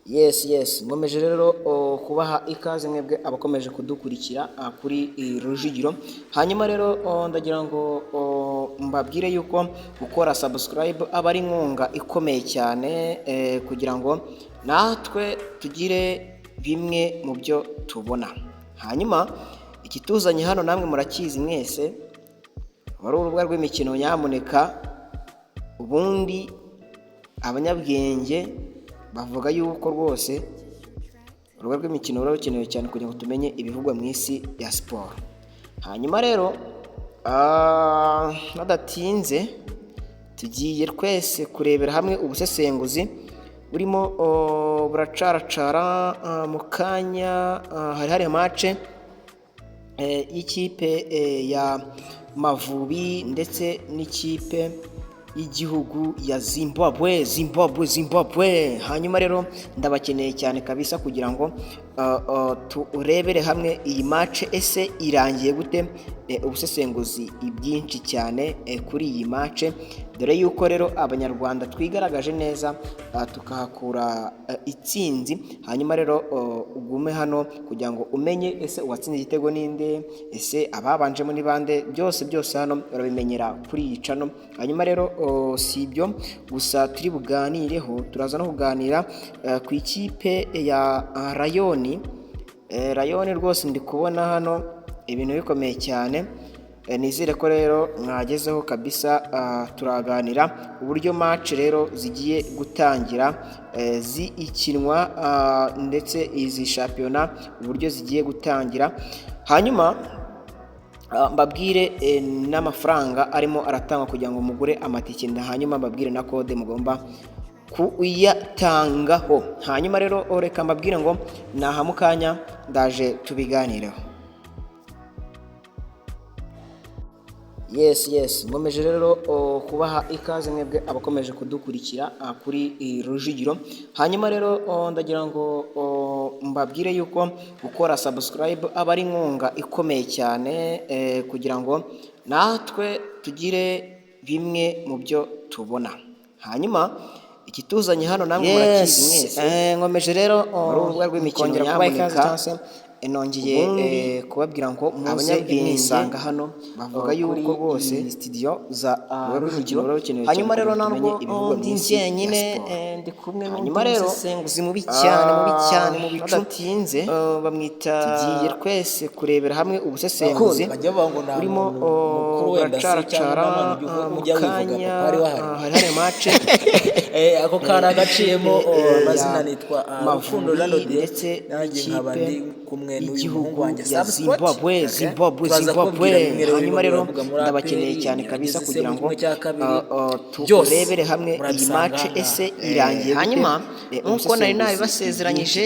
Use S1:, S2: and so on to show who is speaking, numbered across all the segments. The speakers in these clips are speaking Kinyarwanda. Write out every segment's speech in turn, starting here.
S1: Yes, nkomeje rero kubaha ikaze mwebwe abakomeje kudukurikira kuri Rujugiro. Hanyuma rero ndagira ngo mbabwire yuko gukora subscribe aba ari inkunga ikomeye cyane kugira ngo natwe tugire bimwe mu byo tubona. Hanyuma ikituzanye hano namwe murakizi mwese, wari urubuga rw'imikino, nyamuneka. Ubundi abanyabwenge bavuga yuko rwose urubuga rw'imikino ruba rukenewe cyane kugira ngo tumenye ibivugwa mu isi ya siporo. Hanyuma rero badatinze, tugiye twese kurebera hamwe ubusesenguzi burimo buracaracara mu kanya. Hari match y'ikipe ya Mavubi ndetse n'ikipe y'igihugu ya Zimbabwe, Zimbabwe, Zimbabwe. Hanyuma rero ndabakeneye cyane kabisa kugira ngo turebere hamwe iyi match ese irangiye gute, ubusesenguzi byinshi cyane kuri iyi match, dore yuko rero Abanyarwanda twigaragaje neza tukahakura itsinzi. Hanyuma rero ugume hano kugira ngo umenye ese uwatsinze igitego ninde, ese ababanjemo ni bande, byose byose hano urabimenyera kuri iyi channel. Hanyuma rero si ibyo gusa turi buganireho, turaza no kuganira ku ikipe ya Rayon. Rayon rwose ndi kubona hano ibintu bikomeye cyane. Nizere ko rero mwagezeho kabisa. Turaganira uburyo match rero zigiye gutangira zikinwa ndetse izi shampiyona uburyo zigiye gutangira. Hanyuma mbabwire n'amafaranga arimo aratangwa kugira ngo mugure amatike, hanyuma mbabwire na code mugomba kuyatangaho. Hanyuma rero reka mbabwire ngo naha mu kanya ndaje tubiganireho. Yes, nkomeje rero kubaha ikaze mwebwe abakomeje kudukurikira kuri Rujugiro. Hanyuma rero ndagira ngo mbabwire yuko gukora subscribe aba ari inkunga ikomeye cyane kugira ngo natwe tugire bimwe mu byo tubona. Hanyuma ikituzanye hano namwe murakizi mwese. Nkomeje rero urubuga rw'imikino, nyamuneka. Nongeye kubabwira ngo muze mwisanga hano bavuga yuko rwose studio za Rujugiro. Hanyuma rero ntabwo ndi njyenyine, ndi kumwe n'undi musesenguzi mubi cyane, mubi cyane mu bicu, badatinze bamwita. Tugiye twese kurebera hamwe ubusesenguzi burimo buracaracara mu kanya. Hari match
S2: Ako kari agaciyemo. Amazina nitwa Rukundo Jean de
S1: ndetse
S2: nanjye nkaba ndi kumwe n'uyu muhungu
S1: y'igihugu
S2: wanjye
S1: ya Zimbabwe, Zimbabwe, Zimbabwe. Hanyuma rero ndabakeneye cyane kabisa kugira ngo turebere hamwe iyi match ese irangiye.
S3: Hanyuma nk'uko nari nabibasezeranyije,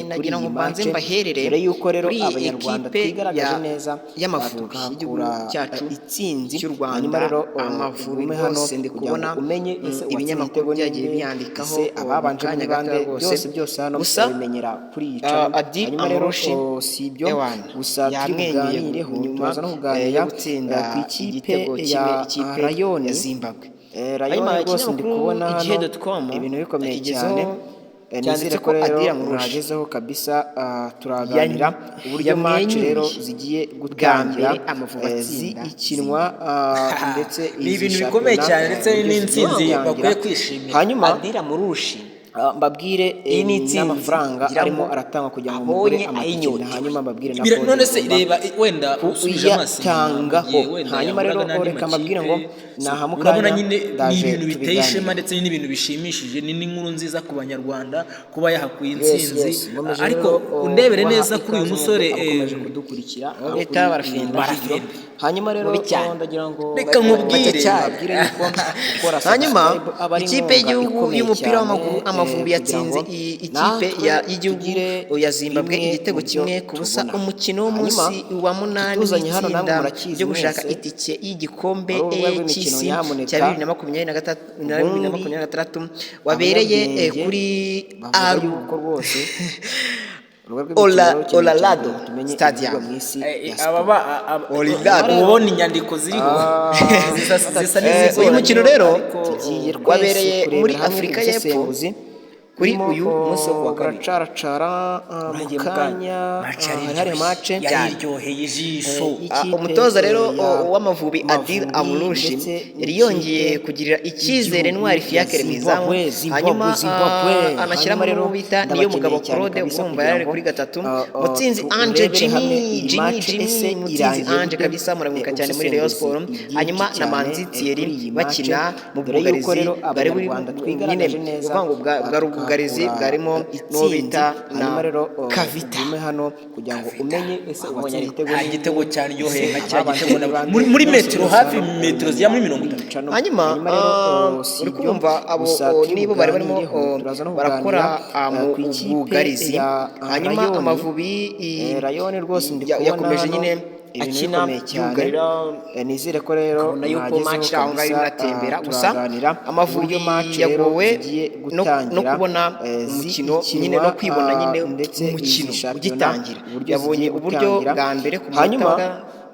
S3: nagira ngo mbanze mbaherere
S1: dore yuko rero
S3: kuri
S1: Abanyarwanda
S3: ekipe
S1: twigaragaje neza
S3: y'Amavubi y'igihugu cyacu
S1: itsinzi
S3: cy'u Rwanda.
S1: Hanyuma rero
S3: Amavubi
S1: ugume hano
S3: rwose ndi
S1: kugira ngo
S3: kubona
S1: umenye ese
S3: ibinyamakuru byagiye byandikaho
S1: ese ababanje
S3: mu kanya
S1: ni bande,
S3: gato rwose.
S1: Byose byose hano
S3: Gusa
S1: urabimenyera kuri iyi channel.
S3: Adi
S1: Hanyuma rero
S3: Amoroshi
S1: si ibyo
S3: Ewana
S1: gusa turi
S3: yamwenyuye
S1: buganireho,
S3: nyuma
S1: turaza no kuganira
S3: yo gutsinda
S1: ku ikipe
S3: igitego
S1: ya
S3: kimwe ikipe
S1: Rayon
S3: ya Zimbabwe.
S1: Rayon
S3: Hanyuma
S1: rwose ndi
S3: ikinyamakuru
S1: kubona hano
S3: igihe.com
S1: ibintu bikomeye
S3: yakigezeho,
S1: cyane.
S3: cyanditse
S1: Nizere
S3: ko
S1: ko rero
S3: Adil Amrouche
S1: mwagezeho kabisa. Turaganira uburyo match
S3: yamwenyuye
S1: rero zigiye
S3: bwa
S1: gutangira
S3: mbere Amavubi atsinda
S1: zikinwa ndetse
S2: Ni
S1: izi
S2: ibintu bikomeye
S1: shampiyona
S2: cyane ndetse
S1: uburyo zigiye
S2: n'intsinzi
S1: gutangira.
S2: bakwiye kwishimira.
S1: Hanyuma
S3: Adil Amrouche
S1: mbabwire
S3: iyi ni intsinzi
S1: n'amafaranga
S3: ngira
S1: arimo
S3: ngo
S1: aratangwa kugira ngo mugure
S3: abonye
S1: amatike,
S3: ayinyotewe.
S1: hanyuma mbabwire na code
S2: None se
S1: mugomba
S2: reba wenda usubije amaso inyuma mu
S1: kuyatangaho.
S2: gihe wenda
S1: Hanyuma rero
S2: yahuraga n'andi
S1: reka mbabwire ngo
S2: makipe,
S1: naha mu
S2: urabona
S1: kanya
S2: nyine ni
S1: ndaje
S2: ibintu biteye
S1: tubiganire.
S2: ishema ndetse n'ibintu bishimishije, ni n'inkuru nziza ku Banyarwanda kuba yahakuye
S1: Yes,
S2: intsinzi.
S1: yes. Nkomeje
S2: Ariko
S1: rero
S2: undebere
S1: kubaha
S2: neza kuri uyu
S1: ikaze
S2: musore
S1: mwebwe abakomeje kudukurikira
S3: Leta
S1: kuri
S3: barafinda.
S1: Rujugiro. Hanyuma rero
S3: Mubi cyane.
S1: Ndagira ngo
S2: Reka nkubwire.
S1: mbabwire yuko gukora
S3: Hanyuma
S1: subscribe aba ari
S3: ikipe
S1: inkunga
S3: y'igihugu
S1: ikomeye
S3: y'umupira
S1: cyane,
S3: w'amaguru Amavubi
S1: kugira
S3: yatsinze
S1: ngo
S3: ikipe
S1: natwe
S3: y'igihugu
S1: tugire
S3: ya Zimbabwe
S1: bimwe
S3: igitego
S1: mu byo
S3: kimwe ku busa,
S1: tubona.
S3: umukino w'umunsi
S1: Hanyuma
S3: wa munani
S1: ikituzanye hano namwe
S3: w'itsinda
S1: murakizi
S3: ryo gushaka
S1: mwese,
S3: itike y'igikombe
S1: ari urubuga rw'imikino,
S3: cy'isi
S1: nyamuneka.
S3: cya 2023 na 2026 wabereye
S1: Abanyabwenge
S3: kuri
S1: bavuga
S3: Aru
S1: yuko rwose urubuga rw'imikino rukenewe cyane
S3: Olalado
S1: kugira ngo tumenye
S3: Stadium.
S1: ibivugwa mu isi ya
S2: Aba
S1: siporo.
S3: Olilado.
S2: Uba ubona inyandiko ziriho zisa
S3: Uyu
S2: n'izigoranye,
S3: mukino rero
S2: ariko
S1: Tugiye twese
S3: wabereye
S1: kurebera
S3: muri
S1: hamwe
S3: Afurika y'Epfo
S1: ubusesenguzi
S3: kuri
S1: Kuri
S3: Urimo,
S1: uyu munsi wo kuwa kabiri
S3: buracaracara mu
S2: Urangiye mu kanya.
S3: kanya,
S2: Match
S3: hari hari match
S2: yari iryoheye ijisho.
S3: y'ikipe,
S1: Umutoza rero
S3: ya
S1: w'Amavubi Adil
S3: Mavubi
S1: Amrouche
S3: ndetse
S1: yari yongeye
S3: n'ikipe
S1: kugirira icyizere
S3: y'igihugu
S1: Ntwari
S3: ya
S1: Fiacre mu izamu,
S3: Zimbabwe, Zimbabwe,
S1: hanyuma
S3: Zimbabwe.
S1: anashyiramo
S3: Hanyuma rero
S1: n'uwo bita Niyomugabo
S3: ndabakeneye cyane
S1: Claude,
S3: kabisa
S1: urumva
S3: kugira
S1: yari ari
S3: ngo,
S1: kuri gatatu. Mutsinzi Ange
S3: turebere
S1: Jimmy,
S3: hamwe iyi
S1: Jimmy,
S3: match ese
S1: Jimmy, Mutsinzi
S3: irangiye
S1: Ange
S3: gute?
S1: kabisa muramwibuka cyane muri Rayon
S3: Ubusesenguzi
S1: Sport,
S3: byinshi
S1: hanyuma na
S3: cyane,
S1: Manzi Thierry
S3: kuri iyi match.
S1: bakina mu
S3: Dore yuko
S1: bwugarizi
S3: rero
S1: bwari buri
S3: Abanyarwanda
S1: nyine
S3: twigaragaje neza,
S1: ukuvuga ngo bwari ubwugarizi
S3: tukahakura
S1: bwarimo n'uwo
S3: intsinzi.
S1: bita na
S3: Hanyuma rero
S1: Kavita.
S3: ugume hano kugira ngo umenye ese uwatsinze igitego
S2: Nta
S3: ni
S2: gitego cyaryoheye nka cya
S3: Ababanje
S2: gitego
S3: ni bande?
S2: muri
S3: Byose
S2: metero
S3: byose
S2: hafi
S3: hano
S2: metero zigera muri 30.
S3: Cano.
S1: Hanyuma
S3: Hanyuma rero, si
S1: uri
S3: ibyo
S1: kumva abo
S3: gusa turi
S1: nibo bari barimo
S3: buganireho, turaza no
S1: barakora
S3: kuganira,
S1: mu
S3: ku ikipe
S1: bwugarizi.
S3: ya
S1: Hanyuma
S3: Rayoni.
S1: Amavubi
S3: Rayoni rwose ndi kubona
S1: yakomeje
S3: hano
S1: nyine
S3: ibintu
S1: akina
S3: bikomeye cyane.
S1: yugarira.
S3: Nizere ko rero
S1: Ukabona yuko
S3: mwagezeho
S1: match aho ngaho
S3: kabisa,
S1: irimo iratembera. Gusa
S3: turaganira
S1: Amavubi
S3: uburyo match rero
S1: yagowe
S3: zigiye
S1: no
S3: gutangira,
S1: kubona umukino nyine,
S3: zikinwa,
S1: no kwibona nyine
S3: ndetse
S1: umukino
S3: izi shampiyona
S1: ugitangira.
S3: uburyo
S1: Yabonye
S3: zigiye
S1: uburyo
S3: gutangira.
S1: bwa mbere ku munota
S3: Hanyuma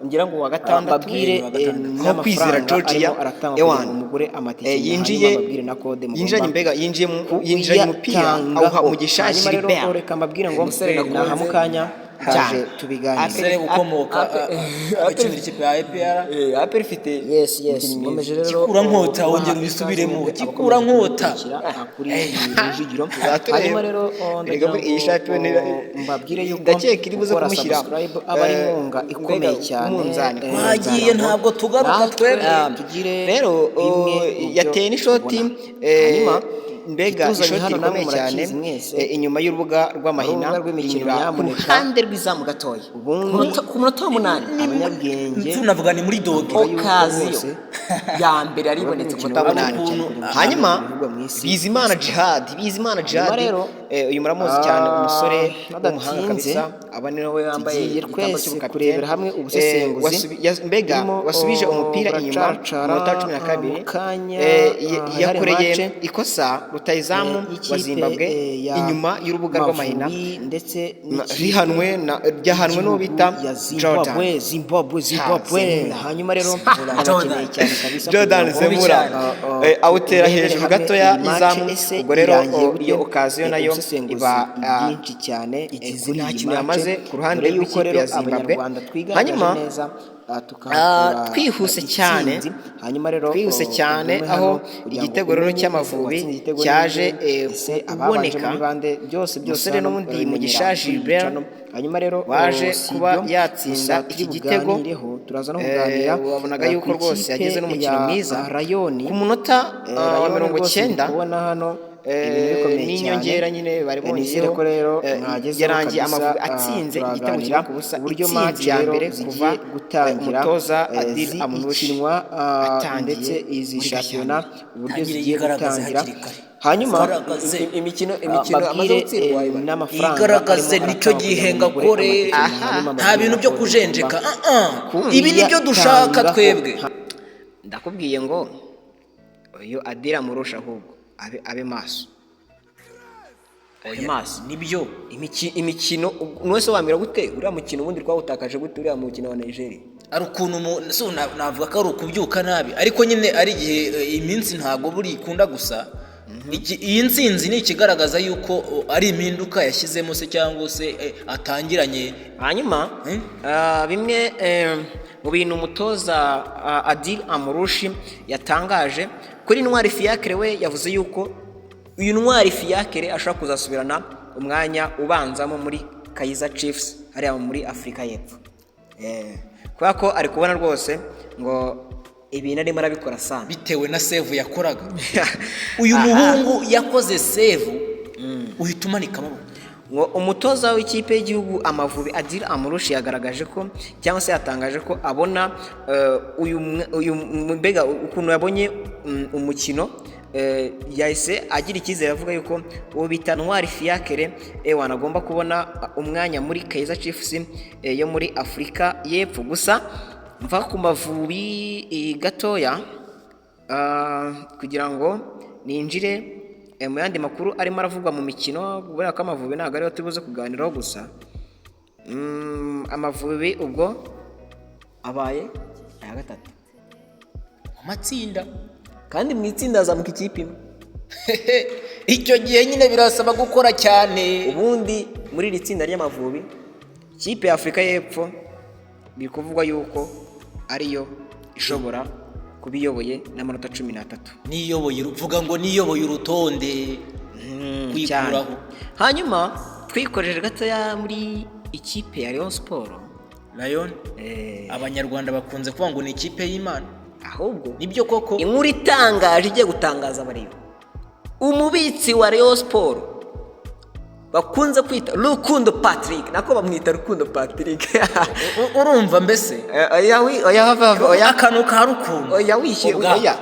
S1: ngira ngo wa gatandatu,
S3: mbabwire
S2: wa gatandatu.
S1: nko Kwizera
S3: n'amafaranga
S1: Georgia
S3: arimo aratangwa kugira
S1: Ewan
S3: ngo mugure amatike,
S1: yinjiye
S3: hanyuma mbabwire na code mugomba
S1: yinjiranye, mbega yinjiye yinjiranye umupira
S3: kuyatangaho.
S1: awuha Mugisha
S3: Hanyuma rero
S1: Gilbert.
S3: reka mbabwire ngo
S2: Umusore nakunze.
S3: naha mukanya
S1: Cyane.
S3: haje tubiganire.
S2: Umusore ukomoka ukinira ikipe ya APR.
S1: APR ifite
S3: Yes, nkomeje rero
S2: Gikura nkota,
S3: kubaha
S2: wongera ubisubiremo.
S3: ikaze
S2: Gikura
S3: abakomeje
S2: nkota.
S3: kudukurikira, kuri Rujugiro.
S1: Tuzatureba.
S3: Hanyuma rero
S1: Erega
S3: ndagira
S1: iyi
S3: ngo
S1: shampiyona
S3: mbabwire yuko
S1: ndakeka iri buze
S3: gukora
S1: kumushyira,
S3: subscribe aba ari inkunga ikomeye
S1: mbega
S3: cyane,
S1: umunzani.
S2: Twagiye ntabwo tugaruka twebwe.
S3: Tugire
S1: Rero
S3: bimwe mu byo
S1: yateye n'ishoti
S3: tubona. Hanyuma
S1: mbega
S3: ikituzanye
S1: ishoti
S3: hano namwe
S1: rikomeye cyane,
S3: murakizi mwese.
S1: Inyuma y'urubuga rw'amahina,
S3: Urubuga rw'imikino,
S1: rinyura ku
S3: nyamuneka.
S1: ruhande rw'izamu gatoya.
S3: Ubundi
S1: Ku munota wa 8
S3: abanyabwenge
S2: Tunavuga ni muri doge.
S1: Occasion
S3: bose
S1: ya mbere yari ibonetse ku munota wa 8.
S3: Hanyuma,
S1: Hanyuma
S3: Bizimana
S1: Bizimana Djihad, Bizimana Djihad,
S3: rero,
S1: uyu muramuzi cyane, umusore w'umuhanga
S3: badatinze,
S1: kabisa, aba ni nawe wambaye
S3: tugiye
S1: igitambaro
S3: twese
S1: cy'ubukapiteni.
S3: Kurebera hamwe ubusesenguzi
S1: Mbega
S3: burimo,
S1: wasubije umupira inyuma mu
S3: buracacara,
S1: munota wa 12,
S3: mu kanya, hari
S1: yakoreye
S3: match,
S1: ikosa rutayizamu
S3: y'ikipe,
S1: wa Zimbabwe
S3: ya
S1: inyuma y'urubuga rw'amahina.
S3: Mavubi ndetse n'ikipe
S1: Rihanwe na ryahanwe n'uwo bita
S3: ya
S1: Jordan
S3: Zimbabwe, Zimbabwe, Zimbabwe.
S1: Zemura.
S3: Hanyuma rero ndabakeneye cyane kabisa
S1: Jordan
S3: kugira ngo,
S1: Zemura awutera
S3: turebere
S1: hejuru
S3: hamwe
S1: gatoya
S3: iyi match
S1: y'izamu.
S3: ese
S1: Ubwo rero
S3: irangiye gute?
S1: iyo occasion nayo
S3: Ubusesenguzi
S1: iba
S3: byinshi cyane, kuri
S1: nta
S3: iyi
S1: kintu
S3: match.
S1: yamaze ku ruhande
S3: Dore yuko
S1: rw'ikipe
S3: rero
S1: ya Zimbabwe.
S3: Abanyarwanda twigaragaje
S1: Hanyuma
S3: neza, tukahakura
S1: twihuse cyane,
S3: intsinzi. Hanyuma rero
S1: twihuse cyane
S3: ugume
S1: aho
S3: hano kugira ngo
S1: igitego rero
S3: umenye ese
S1: cy'Amavubi
S3: uwatsinze igitego
S1: cyaje
S3: ni nde, ese ababanje
S1: kuboneka.
S3: muri bande, byose byose
S1: Umusore
S3: hano
S1: n'ubundi
S3: urabimenyera
S1: Mugisha
S3: kuri iyi
S1: Gilbert
S3: channel. Hanyuma rero
S1: waje
S3: si
S1: kuba
S3: ibyo
S1: yatsinda
S3: gusa turi
S1: iki gitego.
S3: buganireho, turaza no kuganira
S1: Wabonaga yuko
S3: ku
S1: rwose
S3: ikipe
S1: yagize n'umukino
S3: ya
S1: mwiza.
S3: Rayoni.
S1: Ku munota wa
S3: Rayoni
S1: mirongo
S3: rwose ndi
S1: cyenda
S3: kubona hano ibintu bikomeye
S1: n'inyongera
S3: cyane.
S1: Nyine bari
S3: Nizere
S1: bongeyeho,
S3: ko rero mwagezeho
S1: yarangiye
S3: kabisa,
S1: Amavubi atsinze igitego
S3: turaganira
S1: 1-0,
S3: uburyo
S1: itsinzi
S3: match
S1: ya
S3: rero
S1: mbere
S3: zigiye
S1: kuva
S3: gutangira,
S1: umutoza Adil Amrouche
S3: zikinwa,
S1: atangiye
S3: ndetse izi
S1: muri
S3: shampiyona
S1: Gashyantare.
S3: uburyo
S2: Tangire
S3: zigiye
S2: yigaragaze
S3: gutangira.
S2: hakiri kare.
S3: Hanyuma
S2: Yigaragaze.
S1: Imikino amaze
S3: mbabwire,
S1: gutsindwa
S3: n'amafaranga
S2: Yigaragaze,
S3: arimo
S2: nicyo
S3: aratangwa
S2: gihe
S3: kugira ngo
S2: ngo
S3: mugure
S2: akore.
S3: amatike, hanyuma
S2: Nta bintu byo
S3: mbabwire
S2: kujenjeka.
S3: ko
S2: Ibi nibyo dushaka
S3: kuyatangaho.
S2: twebwe.
S1: Ndakubwiye ngo uyu Adil Amrouche ahubwo abe maso, abe maso.
S2: Nibyo.
S1: Imikino wese wambwira gute uriya mukino ubundi twawutakaje gute, uriya mukino wa Nigeria?
S2: Ari ukuntu so navuga ko ari ukubyuka nabi, ariko nyine ari igihe, iminsi ntabwo buri ikunda gusa. Iyi nsinzi ni ikigaragaza yuko ari impinduka yashyizemo se cyangwa se atangiranye.
S1: Hanyuma bimwe mu bintu umutoza Adil Amrouche yatangaje kuri Ntwari Fiacre, we yavuze yuko uyu Ntwari Fiacre ashobora kuzasubirana umwanya ubanzamo muri Kaizer Chiefs hariya muri Afurika y'Epfo, kubera ko ari kubona rwose ngo ibintu arimo arabikora sana.
S2: Bitewe na save yakoraga uyu muhungu, yakoze save uhita umanika amaboko.
S1: Ngo umutoza w'ikipe y'igihugu Amavubi Adil Amrouche yagaragaje ko, cyangwa se yatangaje ko abona uyu mbega ukuntu yabonye umukino, yahise agira icyizere avuga yuko uwo bita Ntwari Fiacre ewana agomba kubona umwanya muri Kaizer Chiefs yo muri Afurika y'Epfo. Gusa mva ku Mavubi gatoya kugira ngo ninjire mu yandi makuru arimo aravugwa mu mikino, kubera ko Amavubi ntabwo ariyo turi buze kuganiraho gusa. Amavubi ubwo abaye aya gatatu
S2: Mu matsinda.
S1: Kandi mu itsinda hazamuka ikipe imwe.
S2: Icyo gihe nyine birasaba gukora cyane.
S1: Ubundi muri iri tsinda ry'Amavubi, ikipe ya Afurika y'Epfo biri kuvugwa yuko ariyo ishobora kuba iyoboye n'amanota 13.
S2: Niyoboye, vuga ngo niyoboye urutonde.
S1: Cyane.
S2: Kwikuraho.
S1: Hanyuma twikoreje gatoya muri ikipe ya Rayon Sport.
S2: Rayon, Abanyarwanda bakunze kuvuga ngo ni ikipe y'Imana.
S1: Ahubwo
S2: Nibyo koko.
S1: inkuru itangaje igiye gutangaza abareba: umubitsi wa Rayon Sport bakunze kwita Rukundo Patrick, nako bamwita Rukundo Patrick.
S2: Urumva mbese
S1: Oya, oya, hava, hava, oya.
S2: Akantu ka Rukundo.
S1: Oya, wishyuye.
S2: Ubwabo.
S1: Oya,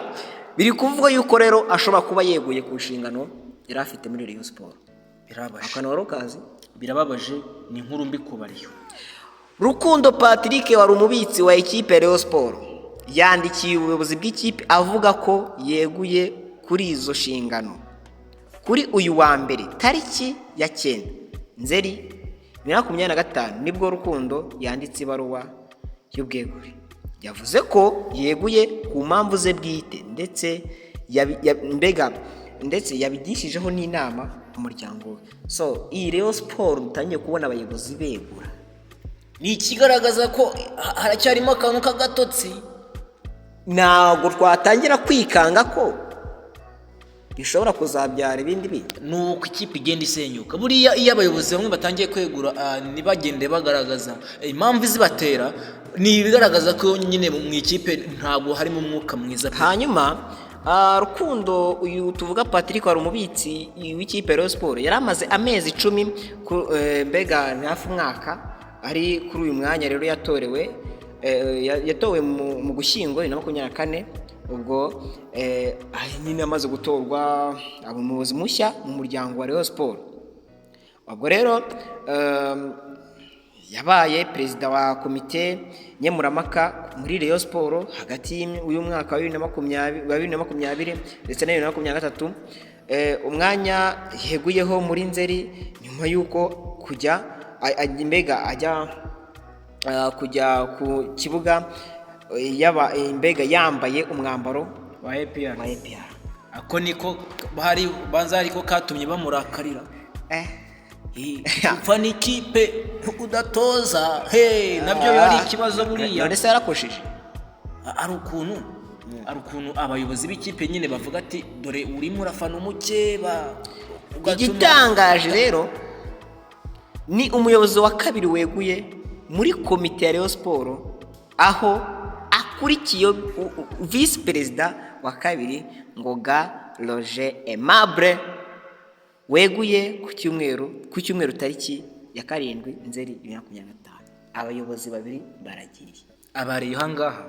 S1: biri kuvuga yuko rero ashobora kuba yeguye ku nshingano yari afite muri Rayon Sport.
S2: Birababaje.
S1: Akantu wari ukazi?
S2: Birababaje, ni inkuru mbi ku bariyo.
S1: Rukundo Patrick wari umubitsi wa ekipe ya Rayon Sport yandikiye ubuyobozi bw'ikipe avuga ko yeguye kuri izo nshingano kuri uyu wa mbere tariki ya 9 Nzeri 2025. Nibwo Rukundo yanditse ibaruwa y'ubwegure. Yavuze ko yeguye ku mpamvu ze bwite, ndetse mbega ndetse yabigishijeho n'inama umuryango we. So iyi Rayon Sport dutangiye kubona abayobozi begura.
S2: Ni ikigaragaza ko haracyarimo akantu k'agatotsi.
S1: Ntabwo twatangira kwikanga ko bishobora kuzabyara ibindi bindi.
S2: Ni uko ikipe igenda isenyuka. Buriya iyo abayobozi bamwe batangiye kwegura, ntibagende bagaragaza impamvu izibatera, ni ibigaragaza ko nyine mu ikipe ntabwo harimo umwuka mwiza pe.
S1: Hanyuma Rukundo uyu tuvuga Patrick wari umubitsi w'ikipe ya Rayon Sport yari amaze amezi 10, mbega ni hafi umwaka ari kuri uyu mwanya. Rero yatorewe yatowe mu Gushyingo 2024. Ubwo nyine amaze gutorwa aba umuyobozi mushya mu muryango wa Rayon Sport. Ubwo rero yabaye perezida wa komite nkemurampaka muri Rayon Sport hagati y'umwaka wa 2020 ndetse na 2023. Umwanya yeguyeho muri Nzeri nyuma y'uko kujya mbega ajya kujya ku kibuga yaba mbega yambaye umwambaro
S2: wa APR.
S1: Wa APR.
S2: Ako niko hari banza ariko katumye bamurakarira. Upfa n'ikipe udatoza he, nabyo biba ari ikibazo buriya.
S1: None se yarakosheje?
S2: Ari ukuntu abayobozi b'ikipe nyine bavuga ati: "Dore urimo urafana umukeba,"
S1: Igitangaje rero ni umuyobozi wa kabiri weguye muri komite ya Rayon Sport, aho akurikiye visi perezida wa kabiri Ngoga Roger Aimable weguye ku cyumweru tariki ya 7 Nzeri 2025. Abayobozi babiri baragiye.
S2: Abariyo ahangaha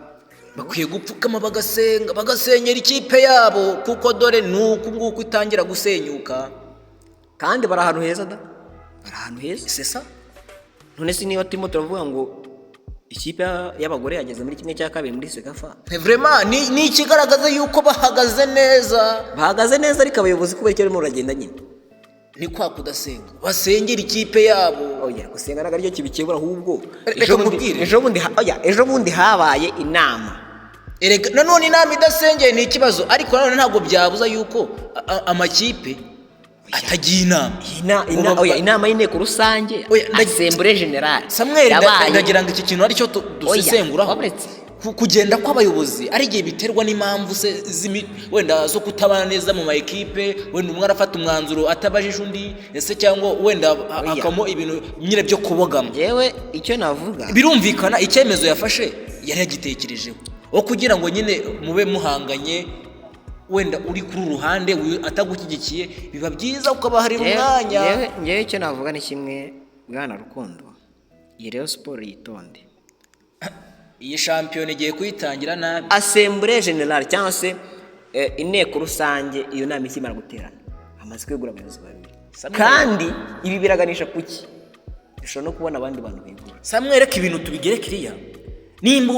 S2: bakwiye gupfukama bagasenga, bagasenyera ikipe yabo, kuko dore ni uku nguku itangira gusenyuka.
S1: Kandi bari ahantu heza da, bari ahantu heza.
S2: Sesa.
S1: None se niba turimo turavuga ngo ikipe y'abagore yageze muri 1/2 muri CECAFA?
S2: Vraiment ni ikigaragaza yuko bahagaze neza.
S1: Bahagaze neza, ariko abayobozi kubera icyo barimo baragenda nyine.
S2: Ni kwa kudasenga, basengera ikipe yabo.
S1: Oya, gusenga ntabwo aricyo kibikemura, ahubwo
S2: Reka
S1: ejo bundi
S2: nkubwire.
S1: Ejo bundi oya, ejo bundi habaye inama.
S2: Erega nanone inama idasengeye ni ikibazo, ariko nanone ntabwo byabuza yuko amakipe atagiye inama.
S1: Oya, inama y'inteko rusange,
S2: Oya,
S1: assemblée générale
S2: Samuel,
S1: yabaye.
S2: Ndagira ngo iki kintu aricyo dusesenguraho.
S1: Waburetse.
S2: Kugenda kw'abayobozi ari igihe biterwa n'impamvu se wenda zo kutabana neza mu ma ekipe, wenda umwe arafata umwanzuro atabajije undi, ese cyangwa wenda
S1: Oya.
S2: hakamo ibintu nyine byo kubogama.
S1: Njyewe icyo navuga,
S2: Birumvikana icyemezo yafashe yari yagitekerejeho, wo kugira ngo nyine mube muhanganye, wenda uri kuri uru ruhande atagushyigikiye, biba byiza ukabaharira umwanya.
S1: Njyewe icyo navuga ni kimwe: bwana Rukundo, iyi Rayon Sport yitonde.
S2: Iyi shampiyona igiye kuyitangira nabi.
S1: Assemblée générale cyangwa se inteko rusange, iyo nama ikimara guterana hamaze kwegura abayobozi babiri.
S2: Samuel.
S1: Kandi ibi biraganisha kuki dushobora no kubona abandi bantu begura.
S2: Samuel, reka ibintu tubigere kiriya. Nimba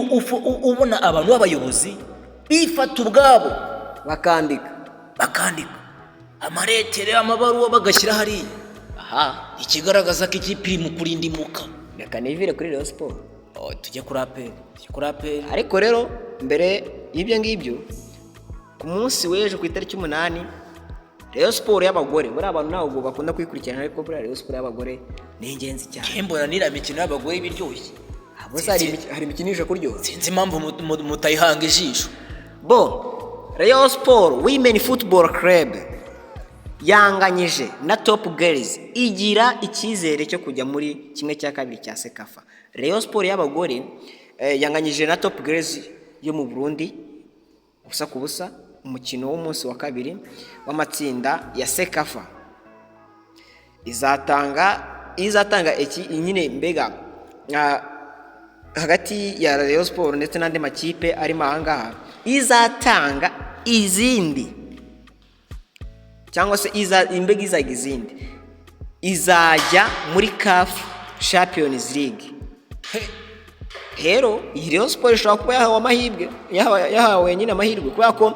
S2: ubona abantu b'abayobozi bifata ubwabo
S1: bakandika,
S2: bakandika amaretere, amabaruwa, bagashyira hariya,
S1: aha,
S2: ikigaragaza ko ikipe iri mu kurindimuka.
S1: Reka nivire kuri Rayon Sport.
S2: Oh, tujye kuri APR, tujye kuri APR.
S1: Ariko rero mbere y'ibyo ngibyo, ku munsi w'ejo ku itariki 8 Rayon Sport y'abagore, buriya abantu ntabwo bakunda kuyikurikirana, ariko buriya Rayon Sport y'abagore ni ingenzi cyane.
S2: Mbona n'iriya mikino y'abagore iba iryoshye.
S1: Gusa hari imikino ije kuryoha.
S2: Sinzi impamvu mutayihanga ijisho.
S1: Bo Rayon Sport Women Football Club yanganyije na Top Girls, igira icyizere cyo kujya muri 1/2 cya CECAFA. Rayon Sport y'abagore yanganyije na Top Girls yo mu Burundi 0-0, umukino w'umunsi wa kabiri w'amatsinda ya CECAFA. Izatanga iki nyine mbega hagati ya Rayon Sport ndetse n'andi makipe arimo aha ngaha, izatanga izindi cyangwa se imbega izajya izindi izajya muri CAF Champions League. Rero iyi Rayon Sport ishobora kuba yahawe amahirwe, yahawe nyine amahirwe kubera ko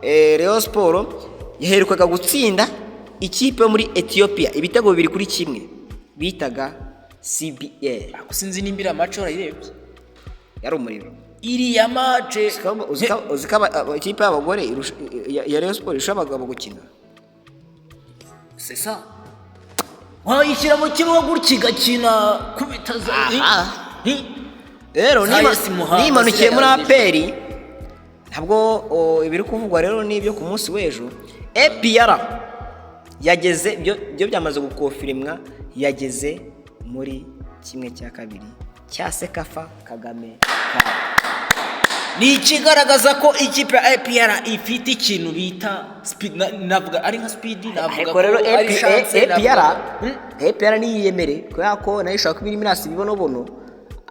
S1: Rayon Sport yaherukaga gutsinda ikipe yo muri Ethiopia ibitego 2-1 bitaga CBA.
S2: Ariko sinzi nimba iriya match warayirebye.
S1: Yari umuriro.
S2: Iriya match.
S1: Uzi ko ikipe y'abagore ya Rayon Sport irusha abagabo gukina.
S2: C'est ça, wayishyira mu kibuga gutya igakina kubita za
S1: Aha.
S2: Hi?
S1: Rero
S2: Za Yes Muhanga
S1: nimanukiye muri
S2: ziriya.
S1: APR ntabwo ibiri kuvugwa rero n'ibyo ku munsi w'ejo. APR yageze, byo byamaze gukonfirimwa, yageze muri 1/2 cya CECAFA Kagame Cup.
S2: Ni ikigaragaza ko ikipe ya APR ifite ikintu bita speed, navuga ari nka speed, navuga
S1: Ariko
S2: ko
S1: rero
S2: ari chance,
S1: APR
S2: navuga
S1: APR niyiyemere kubera ko nayo ishobora kuba irimo irasa ibibonobono.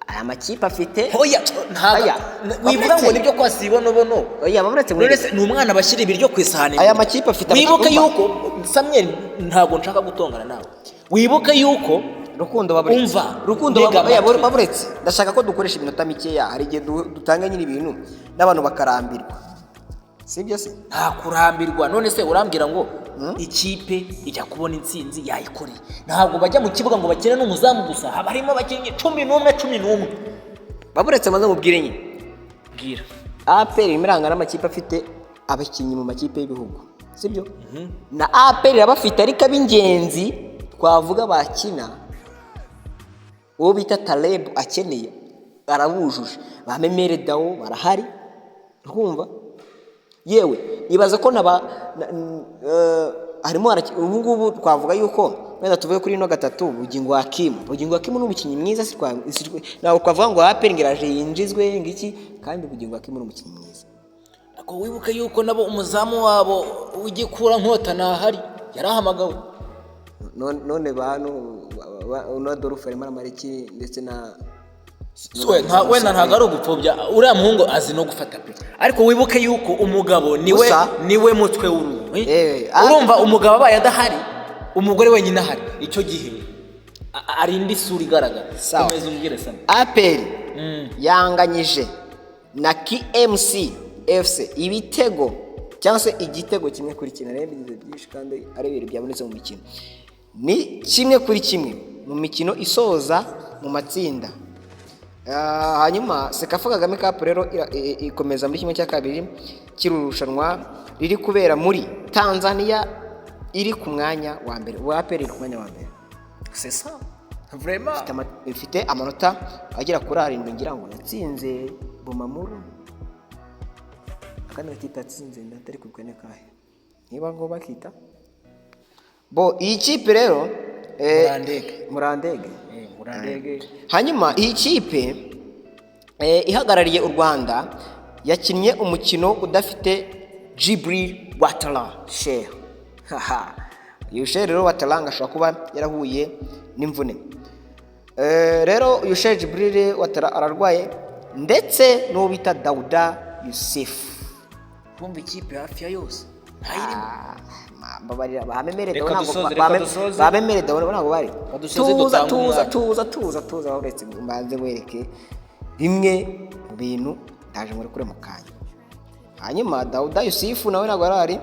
S1: Aya makipe afite
S2: Hoya, ntabwo
S1: Aya,
S2: wivuga ngo nibyo kwasa ibibonobono.
S1: Oya, baburetse.
S2: None se ni umwana bashyira ibiryo ku isahani?
S1: Aya makipe afite
S2: Wibuke
S1: Umva.
S2: yuko, Samuel, ntabwo nshaka gutongana nawe, wibuke yuko
S1: Rukundo, baburetse.
S2: Umva,
S1: Rukundo,
S2: ntega
S1: oya,
S2: amatwi.
S1: Baburetse, ndashaka ko dukoresha iminota mikeya. Hari igihe dutanga nyine ibintu n'abantu bakarambirwa, sibyo se?
S2: Nta kurambirwa. None se urambwira ngo ikipe ijya kubona intsinzi yayikoreye? Ntabwo bajya mu kibuga ngo bakine n'umuzamu gusa, haba harimo abakinnyi 11, 11.
S1: Baburetse maze mubwire nyine.
S2: Bwira.
S1: APR irimo iranga n'amakipe afite abakinnyi mu makipe y'ibihugu, sibyo? Na APR irabafite, ariko ab'ingenzi twavuga bakina uwo bita Taleb akeneye arabujuje. Ba Memel Dao barahari, urumva? Yewe, ibaza ko naba harimo ubu ngubu twavuga yuko wenda tuvuye kuri ino gatatu, Bugingo Hakimu. Bugingo Hakimu ni umukinnyi mwiza, ntabwo twavuga ngo APR ngo iraje yinjizwe ngo iki, kandi Bugingo Hakimu ni umukinnyi mwiza.
S2: Ariko wibuke yuko nabo umuzamu wabo w'igikura nkota ntahari, yarahamagawe.
S1: None bantu uno Adolphe arimo aramara iki ndetse na
S2: Wenda ntabwo ari ugupfobya, uriya muhungu azi no gufata pe, ariko wibuke yuko umugabo niwe niwe mutwe w'urugo. Urumva, umugabo abaye adahari, umugore wenyine ahari, icyo gihe ari indi sura igaragara.
S1: Sawa.
S2: Komeza umbwire, Sami.
S1: APR yanganyije na KMC FC ibitego cyangwa se igitego 1-1. Rero bigize byinshi kandi ari ibintu byabonetse mu mikino, ni 1-1 mu mikino isoza mu matsinda. Hanyuma CECAFA Kagame Cup rero ikomeza muri 1/2 cy'irushanwa riri kubera muri Tanzania, iri ku mwanya wa mbere. Ubu APR iri ku mwanya wa mbere.
S2: C'est ça, vraiment.
S1: Ifite amanota agera kuri 7, ngira ngo yatsinze Bumamuru, akandi gakipe yatsinze ndatari kwibuka ni kahe, niba ngo bakita bo iyi kipe rero
S2: Murandege.
S1: Murandege.
S2: Murandege.
S1: Hanyuma iyi kipe ihagarariye u Rwanda yakinnye umukino udafite Djibril Ouattara Cheick. Haha, uyu Cheick rero Ouattara ngo ashobora kuba yarahuye n'imvune. Rero uyu Cheick Djibril Ouattara ararwaye, ndetse n'uwo bita Dauda Yussif.
S2: Kumva ikipe hafi ya yose ntayirimo.
S1: Mbabarira, ba Memel
S2: Reka
S1: ntabwo
S2: dusoze, reka dusoze.
S1: ba Memel ntabwo bari.
S2: Dusoze,
S1: Tuza,
S2: dutange
S1: tuza,
S2: umwanya.
S1: Tuza, tuza, tuza, uretse mbanze wereke bimwe mu bintu ndaje muri kure mu kanya. Hanyuma Dauda Yusufu nawe ntabwo yari ahari,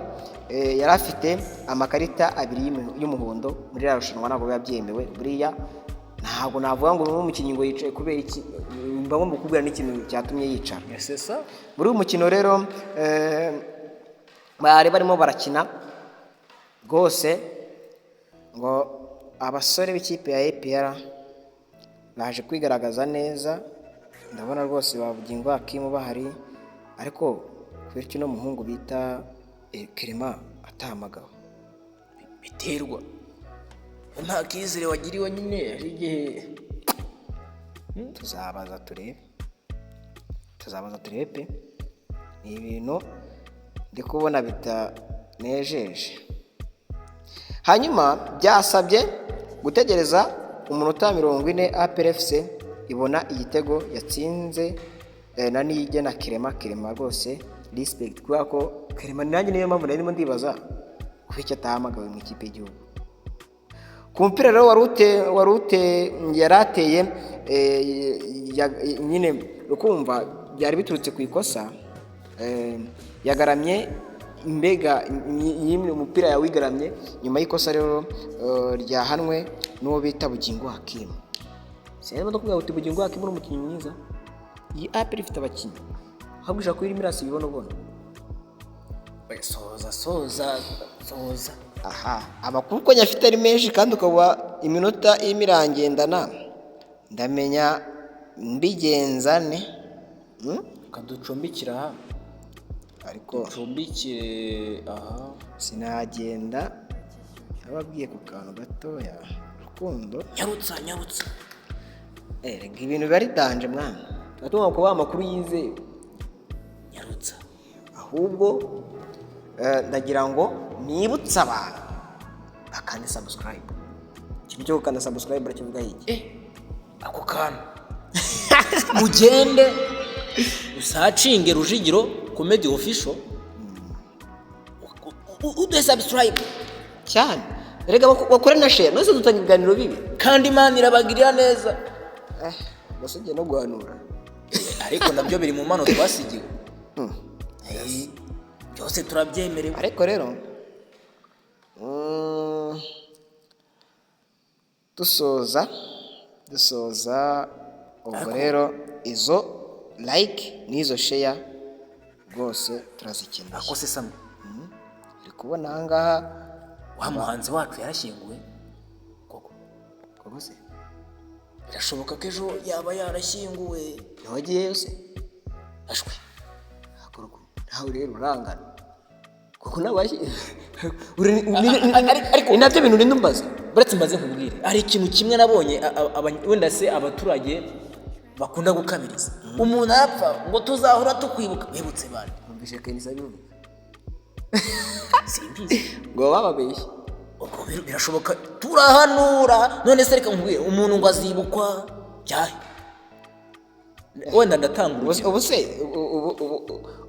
S1: yari afite amakarita abiri y'umuhondo muri iriya rushanwa, ntabwo biba byemewe. Buriya ntabwo navuga ngo ni umukinnyi ngo yicaye kubera iki, mba ngomba kukubwira n'ikintu cyatumye yicara.
S2: C'est ça.
S1: Muri uyu mukino rero bari barimo barakina. Rwose ngo abasore b'ikipe ya APR baje kwigaragaza neza. Ndabona rwose ba Bugingo Hakimu bahari, ariko kubera iki uno muhungu bita Clement atahamagawe?
S2: Biterwa nta kizere wagiriwe nyine, hari igihe.
S1: Tuzabaza turebe, tuzabaza turebe pe. Ni ibintu ndi kubona bitanejeje. Hanyuma byasabye gutegereza umunota 40, APR FC ibona igitego yatsinze na Niyigena Clement. Clement rwose respect, kubera ko Clement nanjye niyo mpamvu narimo ndibaza kubera icyo atahamagawe mu ikipe y'igihugu. Ku mupira rero wari ute yari ateye nyine ukumva byari biturutse ku ikosa, yagaramye mbega yimwe umupira yawigaramye nyuma y'ikosa rero ryahanwe n'uwo bita Bugingo Hakimu. Sinzi ndakubwira uti Bugingo Hakimu ni umukinnyi mwiza. Iyi APR ifite abakinnyi, ahubwo ishobora kuba irimo irasa ibibonobono.
S2: Soza, soza, soza.
S1: Aha amakuru uko nyafite ari menshi, kandi ukaba iminota irimo irangendana, ndamenya mbigenzane.
S2: Kaducumbikira aha.
S1: Ariko
S2: Ducumbikire aha.
S1: Sinagenda ababwiye ku kantu gatoya, Rukundo.
S2: Nyarutsa, nyarutsa.
S1: Rega ibintu biba ari danger mwana, tuba tugomba kubaha amakuru yizewe.
S2: Nyarutsa.
S1: Ahubwo ndagira ngo nibutse abantu bakande subscribe. Ikintu cyo gukanda subscribe urakivuga iki?
S2: Ako kantu, mugende usearchinge Rujigiro Comedy Official, uduhe subscribe.
S1: Cyane rega, bakore na share, nose dutanga ibiganiro bibi.
S2: Kandi Imana irabagirira neza.
S1: Gusa ugiye no guhanura.
S2: Ariko nabyo biri mu mpano twasigiwe. Byose turabyemerewe.
S1: Ariko rero dusoza ubwo rero, izo like n'izo share rwose turazikeneye.
S2: Ako se Samwe?
S1: Uri kubona aha ngaha.
S2: Wa muhanzi wacu yarashyinguwe koko?
S1: Koko se?
S2: Birashoboka ko ejo yaba yarashyinguwe.
S1: Ntiwagiyeyo se?
S2: Ashwe.
S1: Hakorwa nawe rero urangana kuko nawe
S2: Ariko
S1: ni nabyo bintu urinda umbaza.
S2: Buretse mbaze nkubwire, hari ikintu kimwe nabonye wenda se abaturage bakunda gukabiriza. Umuntu arapfa ngo tuzahora tukwibuka. Wibutse bande?
S1: Numvise Kenisa abivuga.
S2: Simbizi.
S1: Ngo bababeshye.
S2: Ubwo birashoboka turahanura. None se reka nkubwire, umuntu ngo azibukwa byahe? Wenda ndatanga urugero.
S1: Ubu se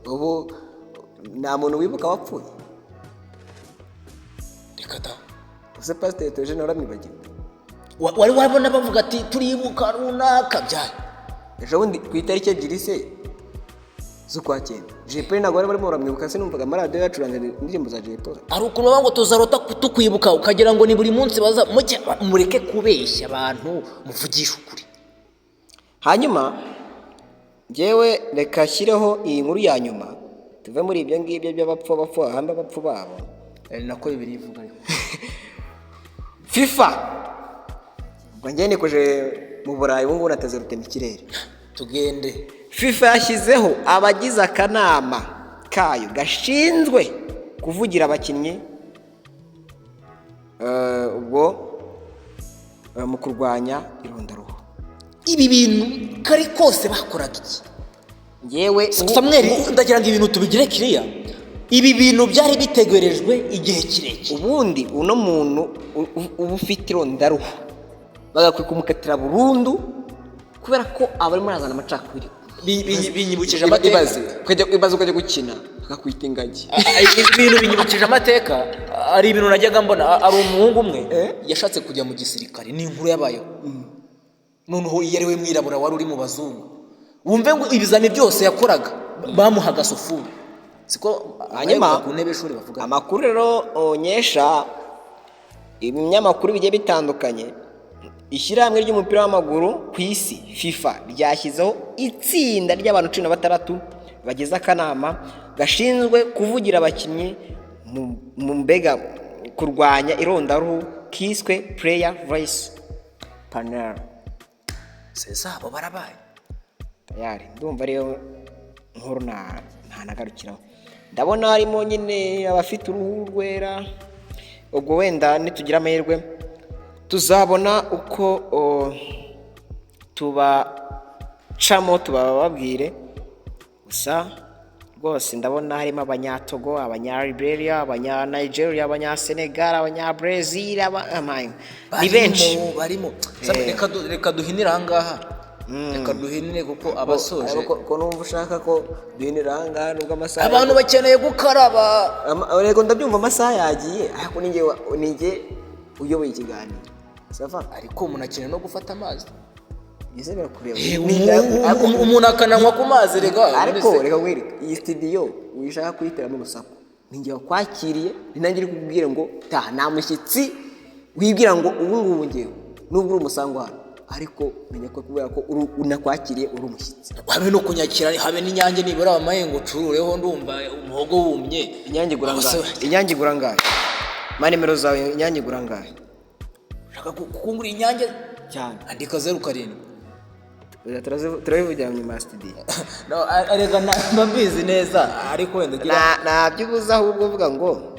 S1: ubu nta muntu wibuka wapfuye?
S2: Reka da.
S1: Ese Pasiteri Theogene waramwibagiwe?
S2: Wari wabona bavuga ati turibuka runaka byahe?
S1: Ejo bundi ku itariki 2 se z'ukwa cyenda, Jay Polly ntabwo bari barimo baramwibuka se? Numvaga amaradiyo yacuranze indirimbo za Jay Polly.
S2: Hari ukuntu bavuga ngo tuzarota tukwibuka, ukagira ngo ni buri munsi baza. Mujye mureke kubeshya abantu, muvugishe ukuri.
S1: Hanyuma njyewe reka shyireho iyi nkuru ya nyuma, tuve muri ibyo ngibyo by'abapfu, abapfu bahamba abapfu babo.
S2: Nako bibiri ivuga ariko.
S1: FIFA, ubwo njyewe nikoje mu Burayi, ubu ngubu nateze rutema ikirere.
S2: Tugende.
S1: FIFA yashyizeho abagize akanama kayo gashinzwe kuvugira abakinnyi, ubwo mu kurwanya irondaruhu.
S2: Ibi bintu kare kose bakoraga iki?
S1: Ngewe
S2: Samweli, ndagira ngo ibintu tubigire kiriya. Ibi bintu byari bitegerejwe igihe kirekire.
S1: Ubundi uno muntu uba ufite irondaruhu bagakwiye kumukatira burundu, kubera ko aba arimo arazana amacakubiri.
S2: Binyibukije amateka.
S1: Ibaze ibaze ukajya gukina bakakwita ingagi.
S2: Ibintu binyibukije amateka. Ari ibintu najyaga mbona, ari umuhungu umwe yashatse kujya mu gisirikare. Ni inkuru yabayeho. Noneho iyo ari we mwirabura wari uri mu bazungu, wumve ngo ibizami byose yakoraga bamuhaga sufuri, siko?
S1: Hanyuma
S2: ku ntebe y'ishuri bavuga.
S1: Amakuru rero onyesha ibinyamakuru bigiye bitandukanye, ishyirahamwe ry'umupira w'amaguru ku isi FIFA ryashyizeho itsinda ry'abantu 16 bagize akanama gashinzwe kuvugira abakinnyi mu mbega kurwanya irondaruhu kiswe Player Voice Panel.
S2: Se zabo barabaye.
S1: Tayari, ndumva ariyo nkuru ntanagarukiraho. Ndabona harimo nyine abafite uruhu rwera. Ubwo wenda nitugira amahirwe tuzabona uko tubacamo, tubababwire. Gusa rwose ndabona harimo Abanyatogo, Abanyaliberia, Abanyanigeria, Abanyasenegal, Abanyabrezil, ni benshi.
S2: Barimo, barimo. Sabe, reka duhinire ahangaha, reka duhinire kuko abasoje.
S1: Ariko ko numva ushaka ko duhinira ahangaha nubwo amasaha
S2: Abantu bakeneye gukaraba.
S1: Yego, ndabyumva, amasaha yagiye, ariko ni njye uyoboye ikiganiro, ça va?
S2: Ariko umuntu akeneye no gufata amazi.
S1: Ngeze birakureba.
S2: Umuntu akananywa ku mazi rega.
S1: Ariko reka nkwereke, iyi studio wishaka kuyiteramo urusaku, ni njye wakwakiriye, ni nanjye uri kukubwira ngo taha. Nta mushyitsi wibwira ngo ubu ngubu ngewe nubwo uri umusango hano, ariko menya ko kubera ko unakwakiriye uri umushyitsi.
S2: Habe no kunyakira, habe n'Inyange nibura wamaye ngo ucurureho, ndumva umuhogo wumye.
S1: Inyange igura
S2: Aho
S1: angahe? Inyange igura angahe? Ma nimero zawe. Inyange igura angahe?
S2: Ushaka kungura Inyange?
S1: Cyane.
S2: Andika 07.
S1: Oya, turabivugira nyuma ya studio.
S2: No, arega mba mbizi neza, ariko wenda ugira
S1: Nta by'ubuza, ahubwo uvuga ngo